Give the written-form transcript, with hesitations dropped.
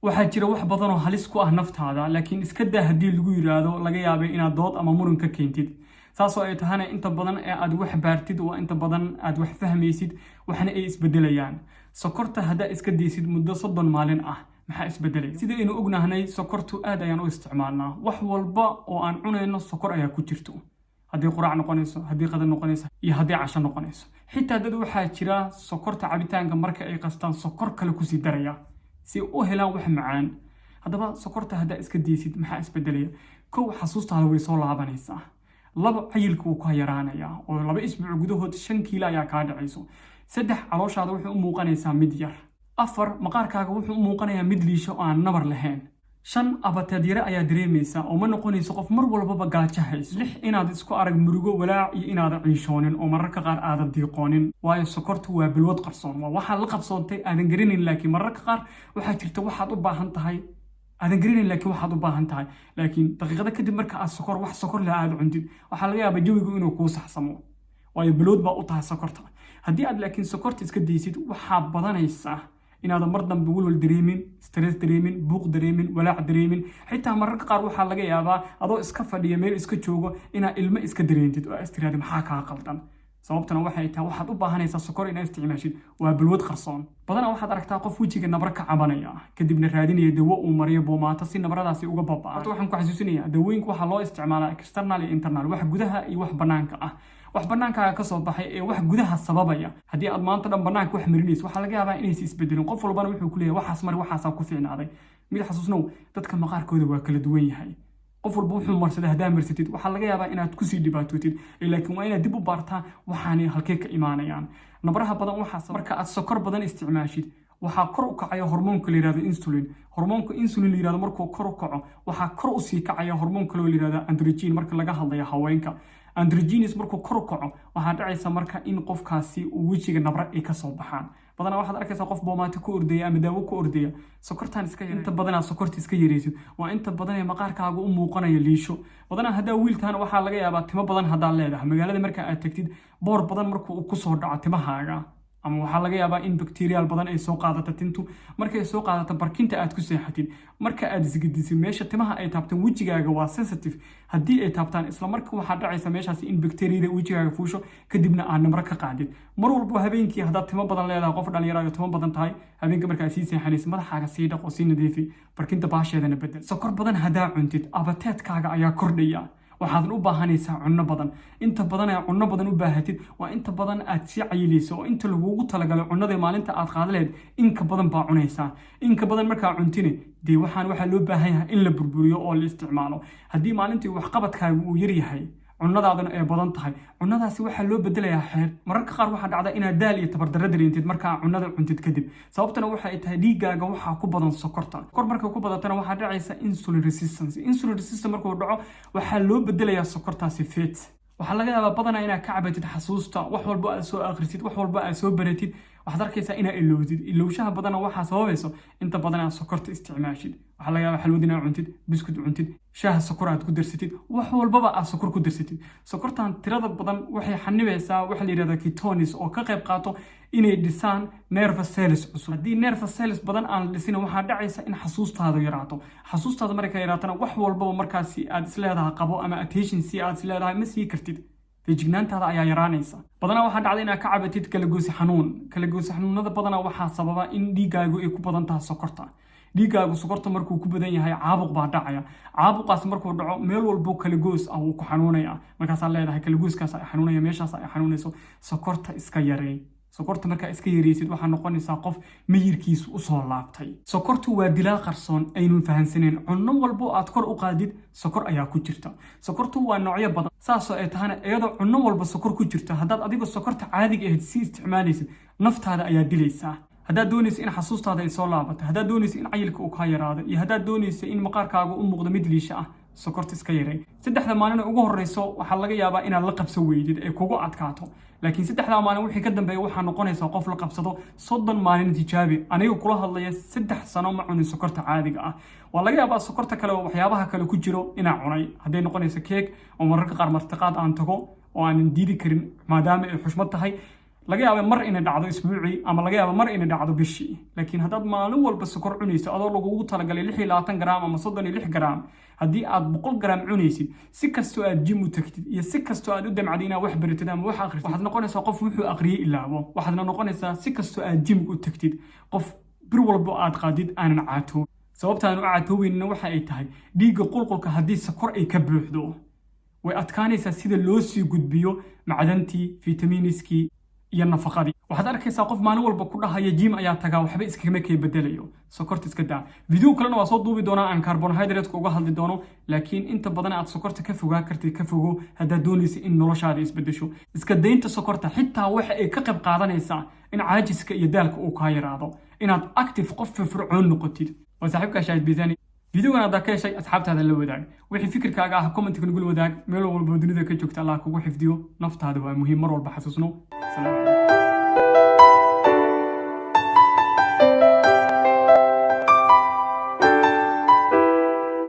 Waxaa jira wax badan oo halis ku ah naftaada, laakiin iska daa haddii lagu yiraahdo, laga yaabay inaad dood ama muran ka keentid. Saasoo ay tahana, inta badan ee aad wax baartid waa inta badan aad wax fahmaysid, waxna ay isbedelayaan. Sokorta haddaa iska daysid muddo 30 maalin ah, maxaa isbedelaya? Sidaynu ognahnay, sokortu aad ayaan u isticmaalnaa. Wax walba oo aan cunayno sokor ayaa ku jirto, haddii quraac noqonayso, haddii qada noqonayso iyo haddii casho noqonayso. Xitaa dad waxaa jira sokorta cabitaanka marka ay qastaan sokor kale kusii daraya si u helaan wax macaan. Haddaba, sokorta haddaa iska daysid, maxaa isbedelaya? Kow, xasuustaada way soo laabanaysaa. Labo, cayilka wuu ka yaraanayaa oo 2 isbuuc gudahood 5 kiilo ayaa kaa dhacayso. Saddex, calooshaada wuxuu u muuqanaysaa mid yar. Afar, maqaarkaaga wuxuu u muuqanayaa mid liisho oo aan nabar lahayn. Shan, appetite yare ayaa dareemaysaa oo ma noqonayso qof mar walbaba gaajo hayso. Lix, inaad isku arag murugo, walaac iyo inaadan ciishoonin oo mararka qaar aadan diiqoonin, waayo sokortu waa balwad qarsoon. Waa waxaad la qabsoontay aadan garanayn, laakiin mararka qaar waxaa jirta waxaad u baahan tahay aadan garanayn, laakiin waxaad u baahan tahay. Laakiin daqiiqada kadib marka aad sokor, wax sokor leh aad cuntid, waxaa laga yaabaa jawigu inuu kuu saxsamo, waayo balwad baa u tahay sokorta. Haddii aad laakiin sokorta iska daysid, waxaa badanaysa inaadan mar dambe walwal dareemin, stress dareemin, buuq dareemin, walaac dareemin. Xitaa mararka qaar waxaa laga yaabaa adoo iska fadhiya, meel iska joogo, inaad ilmo iska dareentid oo is tiraahdo, "Maxaa kaa qaldan?" Sababtana waxay tahay waxaad u baahanaysaa sokor inaad isticmaashid. Waa balwad qarsoon. Badanaa waxaad aragtaa qof wejiga nabro ka cabanaya, kadibna raadinaya dawo uu mariyo, boomaato, si nabradaasi uga baba'aan. Horta waxaan ku xasuusinayaa, dawooyinka waxaa loo isticmaalaa external iyo internal, wax gudaha iyo wax banaanka ah. Wax banaankaaga ka soo baxay ee wax gudaha sababaya, haddii aad maanta dhan banaanka wax marinayso, waxaa laga yaabaa inaysa isbedelin. Qof walbana wuxuu ku leeyahay, "Waxaas mari, waxaasaa ku fiicnaaday." Mid xasuusnow, dadka maqaarkooda waa kala duwan yahay. Qof walba wuxuu marsaday haddaa marsatid, waxaa laga yaabaa inaad kusii dhibaatootid. Laakiin waa inaad dib u baartaa waxaanay halkee ka imaanayaan. Nabraha badan waxaa marka aad sokor badan isticmaashid, waxaa kor u kacaya hormoonka la yihahdo insulin. Hormoonka insulin la yihahdo markuu kor u kaco, waxaa kor usii kacaya hormoon kaloo la yihahdo androgen. Marka laga hadlayo haweenka, androgens markuu kor u kaco, waxaa dhacaysa marka in qofkaasi uu wejiga nabra ay kasoo baxaan. Badanaa waxaad arkaysaa qof boomaato ku ordaya ama daawo ku ordaya. Sokortaan iska yar. Inta badanaa sokorta iska yaraysid waa inta badan ee maqaarkaaga u muuqanaya liisho. Badanaa haddaa wiiltaana, waxaa laga yaabaa timo badan haddaad leedahay, magaalada marka aad tagtid, boor badan markuu uu kusoo dhaco timahaaga, ama waxaa laga yaabaa in bacterial badan ay soo qaadato tintu. Markay soo qaadato, barkinta aad ku seexatid, marka aad isgedisid, meesha timaha ay taabtaan, wejigaaga waa sensitive, haddii ay taabtaan, isla marka waxaa dhacaysa meeshaasi in bacteriyada wejigaaga fuusho, kadibna aad nabro ka qaadid. Mar walba habeenkii haddaad timo badan leedahay, qof dhalinyaro ayo timo badan tahay, habeenkii markaa sii seexanaysa, madaxaaga sii dhaq oo sii nadiifi, barkinta baasheedana bedel. Sokor badan haddaa cuntid, appetite-kaaga ayaa kordhaya, waxaadan u baahanaysaa cunno badan. Inta badan ee cunno badan u baahatid waa inta badan aad sii cayilayso, oo inta lagugu talagalay cunnada maalinta aad qaada lahayd inka badan baa cunaysaa. Inka badan markaa cuntine, dee waxaa loo baahan yahay in la burburiyo oo la isticmaalo. Haddii maalintii waxqabadkaagu uu yaryahay, cunnadaaduna ay badan tahay, cunnadaasi waxaa loo bedelayaa xeer. Mararka qaar waxaa dhacda inaad daal iyo tabardarro dareentid markaa cunnada cuntid kadib. Sababtana waxa ay tahay dhiiggaaga waxaa ku badan sokorta. Kor markay ku badatana, waxaa dhacaysa insulin resistance. Insulin resistance markuu dhaco, waxaa loo bedelayaa sokortaasi fat. Waxaa laga yaabaa badanaa inaad ka cabatid xasuusta. Wax walba aad soo akhrisid, wax walba aad soo baratid, waxaad arkaysaa inaad ilowdid. Ilowshaha badana waxaa sababayso inta badan aad sokorta isticmaashid. Waxaa laga yaabaa xalwad inaad cuntid, biskud cuntid, shaaha sokor aad ku darsatid, wax walbaba aad sokor ku darsatid. Sokortan tirada badan waxay xanibaysaa waxa la yidhahdaa ketones oo ka qayb qaato inay dhisaan nerve cells cusub. Haddii nerve cells badan aan la dhisin, waxaa dhacaysa in xasuustaadu yaraato. Xasuustaada markay yaraatana, wax walbaba markaasi aad isleedahay qabo ama attention si aad isleedahay ma sii kartid, feejignaantaada ayaa yaraanaysa. Badanaa waxaa dhacda inaad ka cabatid kalagoysi xanuun. Kalagoysi xanuunada badanaa waxaa sababa in dhiiggaagu ay ku badan tahay sokorta. Dhiiggaagu sokorta markuu ku badan yahay, caabuq baa dhacaya. Caabuqaas markuu dhaco, meel walbo kalagoos ah wuu ku xanuunaya. Markaasaa leedahay, "Kalagooskaas ay xanuunaya, meeshaas ay xanuunayso." Sokorta iska yareey. Sokorta markaa iska yareysid, waxaa noqonaysaa qof miyirkiisu usoo laabtay. Sokortu waa dilaa qarsoon aynu fahansaneen. Cunno walbo aad kor u qaadid, sokor ayaa ku jirta. Sokortu waa noocyo badan. Saasoo ay tahana, iyadoo cunno walba sokor ku jirta, haddaad adigo sokorta caadiga ahayd sii isticmaalaysid, naftaada ayaa dilaysaa. Haddaad doonaysa in xasuustaada ay soo laabato, haddaad doonaysa in cayilka uu kaa yaraado, iyo haddaad doonaysa in maqaarkaaga u muuqdo mid liisha ah, sokorta iska yarey. 3da maalin ugu horeyso waxaa laga yaabaa inaad la qabsan weydid, ay kugu adkaato, laakiin 3daa maalin wixii ka dambeeya waxaa noqonaysaa qof la qabsado. 30 maalin tijaabi. Aniga kula hadlaya, 3 sano ma cunin sokorta caadiga ah. Waa laga yaabaa sokorta kale oo waxyaabaha kale ku jiro inaa cunay, hadday noqonayso keeg oo mararka qaar martiqaad aan tago oo aanan diidi karin maadaama ay xushmad tahay. Laga yaaba mar inay dhacdo isbuucii ama laga yaaba mar inay dhacdo bishii, laakiin haddaad maalin walba sokor cunayso, adoo lagugu talagalay 26 garaam ama 36 garaam, haddii aad 100 garaam cunaysid, si kastoo aad gym u tagtid iyo si kastoo aad u damcday inaad wax baratid ama wax akhrisid, waxaad noqonaysaa qof wuxuu aqriyey ilaabo. Waxaadna noqonaysaa, si kastoo aad gym u tagtid, qof bir walbo aad qaadid aanan caatoob. Sababta aan u caatoobeynina waxa ay tahay, dhiigga qulqulka haddii sokor ay ka buuxdo, way adkaanaysaa sida loo sii gudbiyo macdantii, fiitamiiniskii iyo nafaqadii. Waxaad arkaysaa qof maalin walba ku dhahaya "Gym ayaa tagaa, waxba iskagama kay bedelayo." Sokorta iska daa. Video kalena waa soo duubi doonaa aan carbohydrate uga hadli doono, laakiin inta badan aad sokorta ka fogaa kartid ka fogo haddaad doonaysa in noloshaada isbedesho. Iska daynta sokorta xitaa waxa ay ka qayb qaadanaysaa in caajiska iyo daalka uu kaa yaraado, inaad active, qof firfircoon noqotid. Waa saaxiibkaa Shaahid Biisani. Videogan haddaa ka heshay, asxaabtaada la wadaag. Wixii fikirkaaga ah commentka nagula wadaag. Meel walba dunida ka joogta, Allah kugu xifdiyo. Naftaada waa muhiim, mar walba xasuusno. Salaam calaykum.